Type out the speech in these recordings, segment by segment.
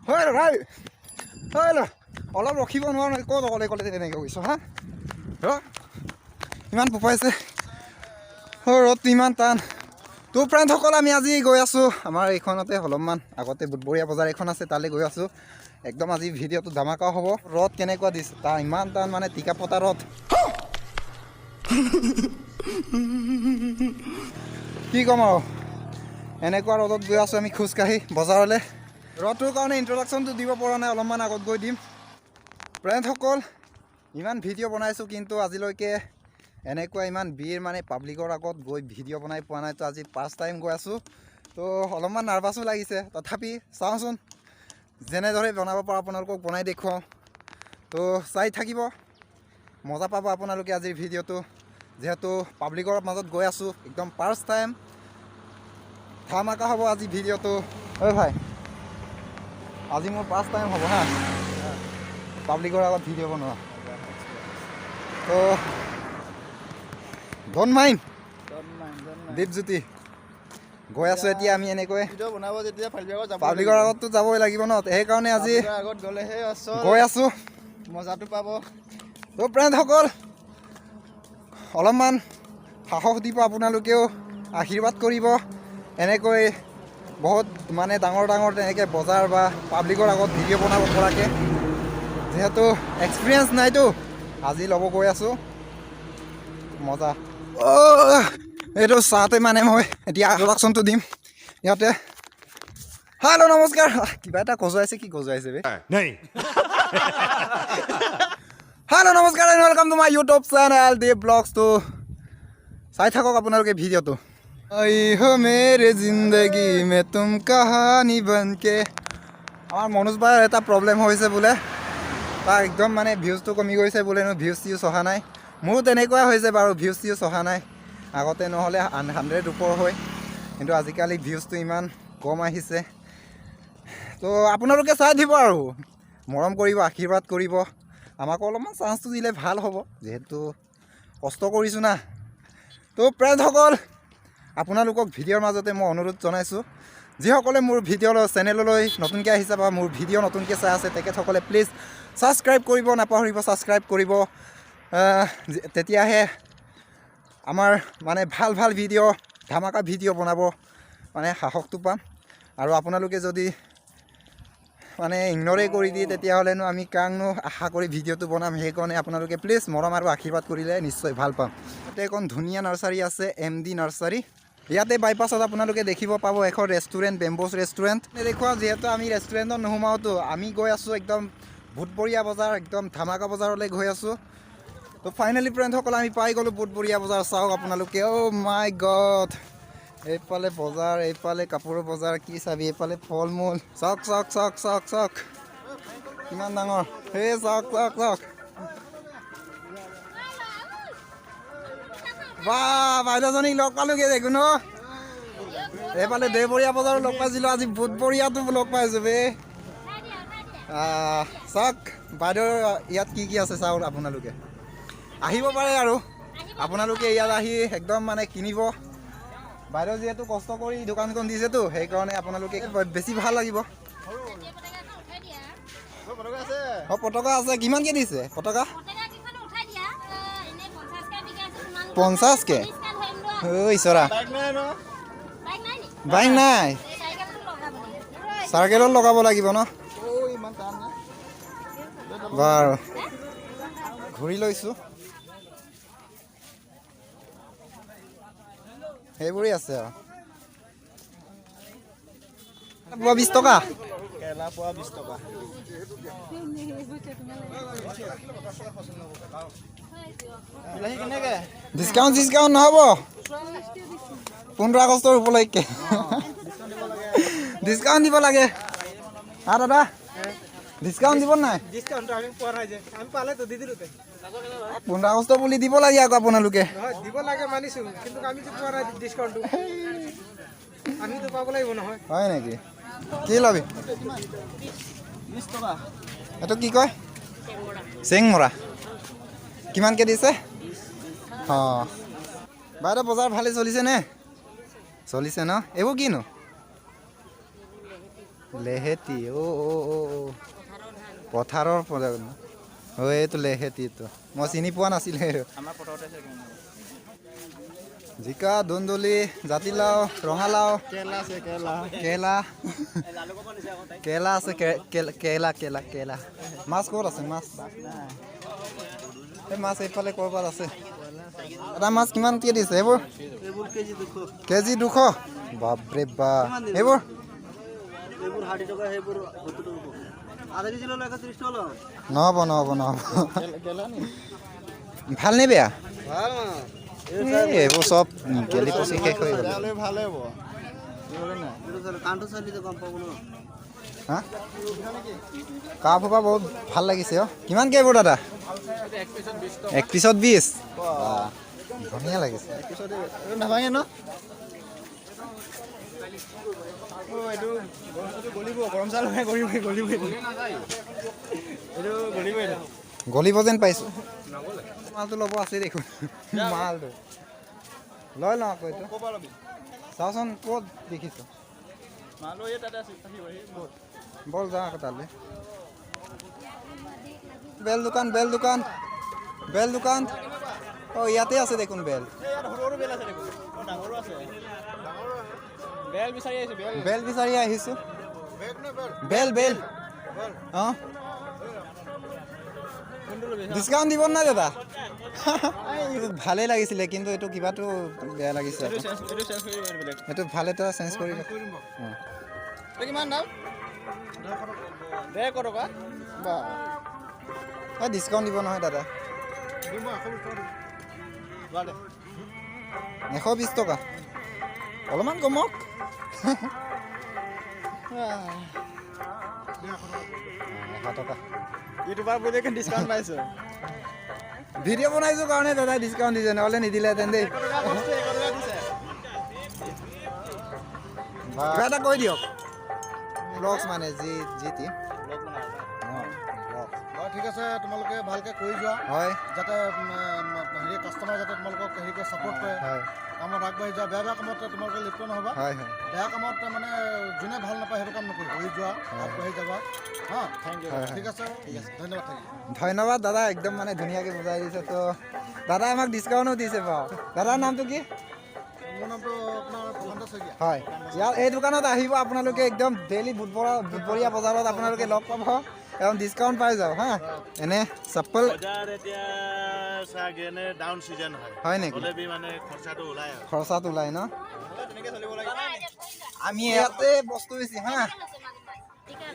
হয় ভাই, হয়, অলপ ৰখিব নোৱাৰো? ক'ত অকলে অকলে তেনেকৈ গৈছ? হা, ৰ, ইমান ফোপাইছে। অ' ৰ'দটো ইমান টান। তো ফ্ৰেণ্ডসকল, আমি আজি গৈ আছোঁ আমাৰ এইখনতে, অলপমান আগতে বুধবৰীয়া বজাৰ এখন আছে, তালৈ গৈ আছোঁ। একদম আজি ভিডিঅ'টো ধামাকা হ'ব। ৰ'দ কেনেকুৱা দিছে তাৰ, ইমান টান, মানে টিকা ফটা ৰ'দ, কি ক'ম আৰু। এনেকুৱা ৰ'দত গৈ আছোঁ আমি খোজকাঢ়ি বজাৰলৈ। ৰ'দটোৰ কাৰণে ইণ্ট্ৰডাকশ্যনটো দিব পৰা নাই, অলপমান আগত গৈ দিম। ফ্ৰেণ্ডসকল, ইমান ভিডিঅ' বনাইছোঁ, কিন্তু আজিলৈকে এনেকুৱা ইমান ভিৰ, মানে পাব্লিকৰ আগত গৈ ভিডিঅ' বনাই পোৱা নাই। তো আজি ফাৰ্ষ্ট টাইম গৈ আছোঁ, তো অলপমান নাৰ্ভাছো লাগিছে। তথাপি চাওঁচোন, যেনেদৰে বনাব পাৰোঁ আপোনালোকক বনাই দেখুৱাওঁ। তো চাই থাকিব, মজা পাব আপোনালোকে আজিৰ ভিডিঅ'টো। যিহেতু পাব্লিকৰ মাজত গৈ আছোঁ একদম ফাৰ্ষ্ট টাইম, ধামাকা হ'ব আজি ভিডিঅ'টো। ঐ ভাই, আজি মোৰ ফাৰ্ষ্ট টাইম হ'ব হা, পাব্লিকৰ আগত ভিডিঅ' বনোৱা। তো don't mind. Dwipjyoti, গৈ আছোঁ এতিয়া আমি এনেকৈ। ভিডিঅ' বনাব যেতিয়া পাব্লিকৰ যাব। পাব্লিকৰ আগততো যাবই লাগিব ন, সেইকাৰণে আজি পাব্লিকৰ আগত গ'লেহে আচল গৈ আছোঁ। মজাটো পাব। তো ফ্ৰেণ্ডসকল, অলপমান সাহস দিব, আপোনালোকেও আশীৰ্বাদ কৰিব। এনেকৈ বহুত মানে ডাঙৰ ডাঙৰ তেনেকৈ বজাৰ বা পাব্লিকৰ আগত ভিডিঅ' বনাব পৰাকৈ, যিহেতু এক্সপিৰিয়েঞ্চ নাইতো, আজি ল'ব গৈ আছোঁ। মজা। অ' এইটো চাহতে মানে মই এতিয়া ইণ্ট্ৰডাকশ্যনটো দিম ইয়াতে। হেল্ল', নমস্কাৰ। কিবা এটা খজুৱাইছে, কি খজুৱাইছে বে? नहीं। হেল্ল', নমস্কাৰ and welcome to my YouTube channel Deep ব্লগছটো। চাই থাকক আপোনালোকে ভিডিঅ'টো। आई हो मेरे जिंदगी में तुम कहानी बनके। আমাৰ মনোজ বাৰ এটা প্ৰব্লেম হৈছে বোলে, তাৰ একদম মানে ভিউজটো কমি গৈছে বোলে, ভিউজ চিউজ অহা নাই। মোৰো তেনেকুৱাই হৈছে বাৰু, ভিউজ চিউজ অহা নাই। আগতে নহ'লে 100 ওপৰ হয়, কিন্তু আজিকালি ভিউজটো ইমান কম আহিছে। তো আপোনালোকে চাই দিব আৰু মৰম কৰিব, আশীৰ্বাদ কৰিব। আমাকো অলপমান চান্সটো দিলে ভাল হ'ব, যিহেতু কষ্ট কৰিছোঁ না। তো ফ্ৰেণ্ডসকল, আপোনালোকক ভিডিঅ'ৰ মাজতে মই অনুৰোধ জনাইছোঁ, যিসকলে মোৰ ভিডিঅ' চেনেললৈ নতুনকৈ আহিছে বা মোৰ ভিডিঅ' নতুনকৈ চাই আছে, তেখেতসকলে প্লিজ ছাবস্ক্ৰাইব কৰিব নাপাহৰিব। ছাবস্ক্ৰাইব কৰিব, তেতিয়াহে আমাৰ মানে ভাল ভাল ভিডিঅ', ধামাকা ভিডিঅ' বনাব মানে সাহসটো পাম। আৰু আপোনালোকে যদি মানে ইগন'ৰেই কৰি দিয়ে, তেতিয়াহ'লেনো আমি কাকনো আশা কৰি ভিডিঅ'টো বনাম? সেইকাৰণে আপোনালোকে প্লিজ মৰম আৰু আশীৰ্বাদ কৰিলে নিশ্চয় ভাল পাম। ইয়াতে এখন ধুনীয়া নাৰ্চাৰী আছে, এম ডি নাৰ্চাৰী। ইয়াতে বাইপাছত আপোনালোকে দেখিব পাব এখন ৰেষ্টুৰেণ্ট, বেম্বছ ৰেষ্টুৰেণ্ট। দেখুৱাওঁ, যিহেতু আমি ৰেষ্টুৰেণ্টত নোসোমাওতো। আমি গৈ আছোঁ একদম বুধবৰীয়া বজাৰ, একদম ধামাকা বজাৰলৈ গৈ আছোঁ। তো ফাইনেলি ফ্ৰেণ্ডসকল, আমি পাই গ'লোঁ বুধবৰীয়া বজাৰ। চাওক আপোনালোকে, অ' মাই গড, এইফালে বজাৰ, এইফালে কাপোৰৰ বজাৰ, কি চাবি, এইফালে ফল মূল। চাওক চাওক চাওক চাওক চাওক, কিমান ডাঙৰ। সেই চাওক চাওক চাওক। বা, বাইদেউজনীক লগ পালোগৈ দেখোন। ন, এইফালে দেওবৰীয়া বজাৰো লগ পাইছিলোঁ, আজি বুধবৰীয়াটো লগ পাইছোঁ বে। চাওক বাইদেউ, ইয়াত কি কি আছে চাওক। আপোনালোকে আহিব পাৰে আৰু আপোনালোকে ইয়াত আহি একদম মানে কিনিব। বাইদেউ যিহেতু কষ্ট কৰি দোকানখন দিছেতো, সেইকাৰণে আপোনালোকে বেছি ভাল লাগিব। অঁ, পটকা আছে। কিমানকৈ দিছে পটকা? 50কে? ঐ ঈশ্বৰা। বাইক নাই, চাইকেলত লগাব লাগিব ন। বাৰু, ঘূৰি লৈছোঁ। সেইবোৰেই আছে আৰু। পোৱা 20 টকা। কেৰেলা পোৱা 20 টকা। বিলাহী কেনেকে? ডিছকাউণ্ট চিছকাউণ্ট নহ'ব? 15 আগষ্টৰ উপলক্ষে ডিছকাউণ্ট দিব লাগে। হা দাদা, ডিছকাউণ্ট দিব নাই? ডিসকাউন্ট আমি পোৱা নাই যে, আমি পালেতো দি দিলো। 15 আগষ্ট বুলি দিব লাগে আকৌ আপোনালোকে। নহয়, দিব লাগে মানিছো, কিন্তু আমি যে পোৱা নাই ডিসকাউন্টটো, আমিতো পাব লাগিব নহয়। হয় নেকি? কি ল'বি? 20 টকা। এইটো কি কয়? চেংমৰা। কিমানকৈ দিছে? অঁ বাইদেউ, বজাৰ ভালে চলিছে নে? চলিছে ন? এইবোৰ কিনো? লেহেতি। অ' অ' অ' অ', পথাৰৰ পৰা। অ' এইটো লেহেতিটো মই চিনি পোৱা নাছিলোঁ। আমাৰ পথাৰতে আছে। জিকা, ধুন্দুলি, জাতিলাও, ৰঙালাও। কেৰেলা আছে, কেৰেলা। কেৰেলা, কেৰেলা আছে। কেৰেলা, কেৰেলা, কেৰেলা। মাছ ক'ত আছে? মাছ, এই মাছ এইফালে ক'ৰবাত আছে। এটা মাছ কিমানকৈ দিছে এইবোৰ? এইবোৰ কেজি 200। কেজি 200? বাপৰে বা! এইবোৰ? এইবোৰ 60 টকা, সেইবোৰ 70 টকা। আধা কেজি ল'লে 130 টকা লওঁ। নহ'ব, নহ'ব, নহ'ব। ভাল নে বেয়া? ভাল। এই এইবোৰ চব গেলি পচি শেষ হৈ গ'ল। ভালে হ'ব। কাণটো চালিতে গম পাব ন। হা, কাপ সোপা বহুত ভাল লাগিছে। অ' কিমানকৈ এইবোৰ দাদা? এক পিছত 20। ধুনীয়া লাগিছে। নাভাঙে ন? এইটো গলিব, গৰম চাল গলিবই, গলিবই এইটো, গলিবই। গলিব যেন পাইছোঁ। মালটো ল'ব আছে দেখোন। মালটো লৈ লওঁ আকৌ। এইটো চাওচোন, ক'ত দেখিছ? মালো এই তাতে আছে, আহিব। ব'ল, যাওঁ আকৌ তালৈ। বেল দোকান, বেল দোকান, বেল দোকান। অঁ, ইয়াতে আছে দেখোন বেল। ইয়াত সৰু সৰু বেল আছে দেখোন, ডাঙৰো আছে। বেল বিচাৰি আহিছোঁ, বেল। বেল বিচাৰি আহিছোঁ। বেল, বেল। অঁ, ডিছকাউণ্ট দিব নাই দাদা? ভালেই লাগিছিলে, কিন্তু এইটো কিবাটো বেয়া লাগিছে। এইটো ভাল এটা চেঞ্জ কৰি। অঁ। কিমান দাম? 150 টকা বা। এই ডিছকাউণ্ট দিব নহয় দাদা? 120 টকা, অলপমান কমক। 100 টকা। ইউটিউবাৰ বুলি ডিছকাউণ্ট পাইছোঁ। ভিডিঅ' বনাইছোঁ কাৰণে দাদাই ডিছকাউণ্ট দিছে, নহ'লে নিদিলেহেঁতেন দেই। কিবা এটা কৈ দিয়ক। ব্লগছ মানে যি যি টি। অঁ, ঠিক আছে, তোমালোকে ভালকৈ কৰি যোৱা। হয়। যাতে হেৰি কাষ্টমাৰ যাতে তোমালোকক হেৰি কৰে, ছাপৰ্ট কৰে। কামত আগবাঢ়ি যোৱা। বেয়া বেয়া কামত তোমালোকে লিপ্ত নহ'বা। হয় হয়। বেয়া কামত মানে যোনে ভাল নাপায় সেইটো কাম নকৰিব। কৰি যোৱা, আগবাঢ়ি যাবা। হা, thank U. হয়। ঠিক আছে, ঠিক আছে, ধন্যবাদ থাকিল। ধন্যবাদ দাদা, একদম মানে ধুনীয়াকৈ বুজাই দিছে। তো দাদাই আমাক ডিছকাউণ্টো দিছে বাৰু। দাদাৰ নামটো কি? মোৰ নামটো আপোনাৰ প্ৰশান্ত শইকীয়া। হয়, ইয়াত এই দোকানত আহিব আপোনালোকে। একদম ডেইলি বুধবৰা বুধবৰীয়া বজাৰত আপোনালোকে লগ পাব, একদম ডিছকাউণ্ট পাই যাব। হা, এনে চপ্পল? বজাৰ এতিয়া চাগ এনে ডাউন চিজন হয়। হয় নেকি? হ'লে বি মানে খৰচাটো ওলাই আৰু। খৰচাত ওলাই ন? তেনেকৈ চলিব লাগে। আমি ইয়াতে বস্তু বেছি। হা।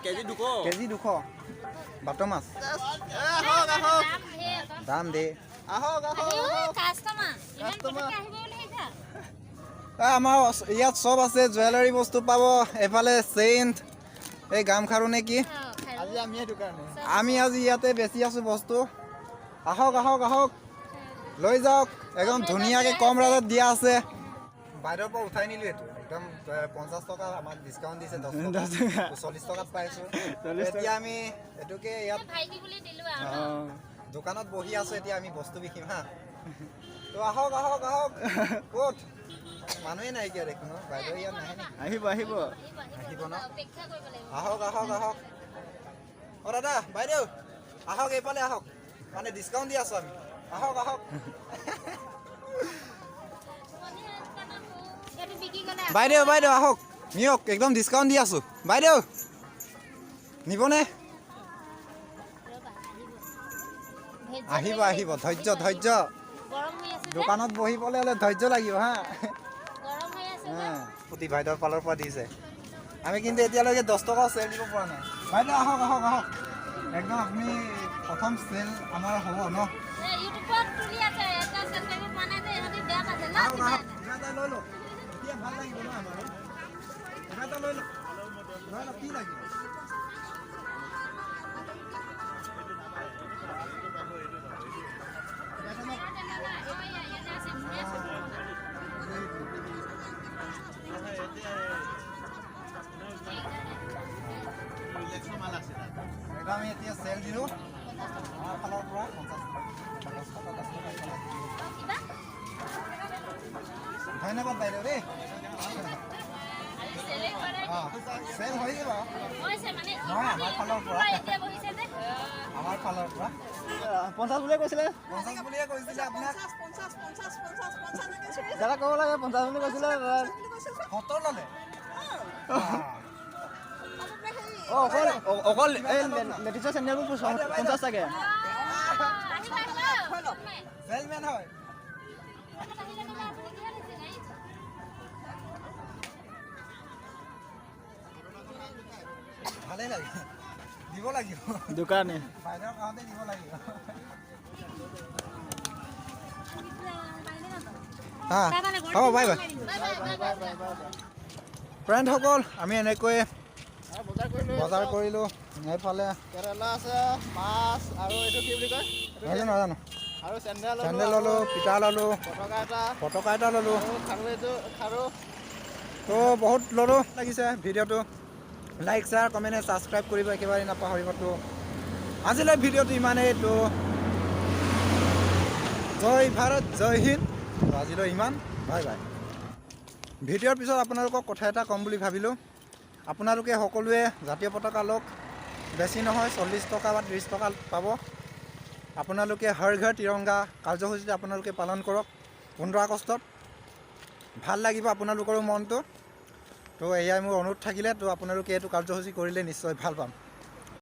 কেজি 200। কেজি 200 বাট মাছ। আহক, আহক। দাম দে। আহক, আহক। কাষ্টমাৰ ইমান পটককে আহিব বুলি ভাবিছা? আমাৰ ইয়াত চব আছে। জুৱেলাৰী বস্তু পাব এইফালে, চেইন, এই গামখাৰু নে কি। আজি আমি সেইটো কাৰণে আমি আজি ইয়াতে বেচি আছোঁ বস্তু। আহক, আহক, আহক, লৈ যাওক। একদম ধুনীয়াকৈ কম ৰেটত দিয়া আছে। বাইদেউৰ পৰা উঠাই নিলোঁ এইটো। একদম 50 টকা আমাক ডিছকাউণ্ট দিছে, 10 টকা, 40 টকাত পাইছোঁ। এতিয়া আমি এইটোকে ইয়াত ভাইটি বুলি দিলো আৰু ন। দোকানত বহি আছোঁ। এতিয়া আমি বস্তু বিকিম। হা, তো আহক, আহক, আহক। ক'ত মানুহে নাইকিয়া দেখোন। অ, বাইদেউ ইয়াত নাহে নেকি? আহিব, আহিব। আহিব। আহিব ন? অপেক্ষা কৰিব লাগিব। আহক, আহক, আহক। অ দাদা, বাইদেউ, আহক, এইফালে আহক। মানে ডিছকাউণ্ট দি আছোঁ আমি। আহক, আহক। এইটো বিকি গ'লে। বাইদেউ, বাইদেউ, আহক, নিয়ক। একদম ডিছকাউণ্ট দি আছোঁ। বাইদেউ, নিবনে? ৰ'বা, আহিব। আহিব, আহিব। ধৈৰ্য, ধৈৰ্য। গৰম হৈ আছে যে। দোকানত বহিবলৈ হ'লে ধৈৰ্য লাগিব। হা। গৰম হৈ আছে যে। পুতি বাইদেউৰ ফালৰ পৰা দিছে। আমি কিন্তু এতিয়ালৈকে 10 টকাও চেল দিব পৰা নাই। বাইদেউ, আহক, আহক, আহক। একদম আপুনি প্ৰথম চেল আমাৰ হ'ব ন? এই ইউটিউবত তুলি আছে, এটা ছাবস্ক্ৰাইব পোৱা নাই যে, ইহঁতি বেয়া পাইছে ন? আহক। কিবা আহক। এটা। কিবা এটা লৈ লওক, এতিয়া ভাল লাগিব ন আমাৰো। কিবা এটা লৈ লওক, লৈ লওক। কি লাগিব? ইয়াতে আছে, ধুনীয়া আছে। একদম আমি এতিয়া চেল দিলোঁ আমাৰ ফালৰ পৰা 50, 10 টকা, 10 টকা এইফালে। কিবা ধন্যবাদ বাইদেউ দেই। চেলে কৰে। চেল হৈছে বাৰু। হৈছে মানে। নহয়, আমাৰ ফালৰ পৰা। এতিয়া বহিছে যে। আমাৰ ফালৰ পৰা। 50 বুলিয়ে কৈছিলে। 50 বুলিয়ে কৈছিলে আপোনাক। দাদা, ক'ব লাগে 50 বুলি কৈছিলে। 70 ল'লে। অঁ, অকল অকল এই লেডিছৰ চেণ্ডেলবোৰ 50 চাগে। আহিবা, আহিবা। চেলমেন হয়। আহিলে ক'লে আপুনি কিহত আহিছে? গাড়ীত? ভালেই লাগে, দিব লাগিব। দোকানে। বাইদেউৰ কাষতে দিব লাগিব। হা, হ'ব, bye bye. Bye bye, bye bye. ফ্ৰেণ্ডসকল, আমি এনেকৈয়ে বজাৰ কৰিলোঁ। বজাৰ কৰিলোঁ এইফালে। কেৰেলা আছে, মাছ আৰু এইটো কি বুলি কয়? নাজানো, নাজানো। আৰু চেণ্ডেল। চেণ্ডেল ল'লোঁ, ফিটা ল'লোঁ। পটকা এটা। পটকা এটা ল'লোঁ। আৰু খাৰু, এইটো খাৰু। তো বহুত ল'লোঁ। লাগিছে ভিডিঅ'টো, লাইক, শ্বেয়াৰ, কমেণ্ট, ছাবস্ক্ৰাইব কৰিব একেবাৰে নাপাহৰিব। তো আজিলৈ ভিডিঅ'টো ইমানেই। তো জয় ভাৰত, জয় হিন্দ। তো আজিলৈ ইমান, বাই বাই। ভিডিঅ'ৰ পিছত আপোনালোকক কথা এটা ক'ম বুলি ভাবিলোঁ। আপোনালোকে সকলোৱে জাতীয় পতাকা লওক। বেছি নহয়, 40 টকা বা 30 টকা পাব। আপোনালোকে হৰ ঘৰ তিৰংগা কাৰ্যসূচীত আপোনালোকে পালন কৰক 15 আগষ্টত। ভাল লাগিব আপোনালোকৰো মনটো। তো এয়াই মোৰ অনুৰোধ থাকিলে। তো আপোনালোকে এইটো কাৰ্যসূচী কৰিলে নিশ্চয় ভাল পাম।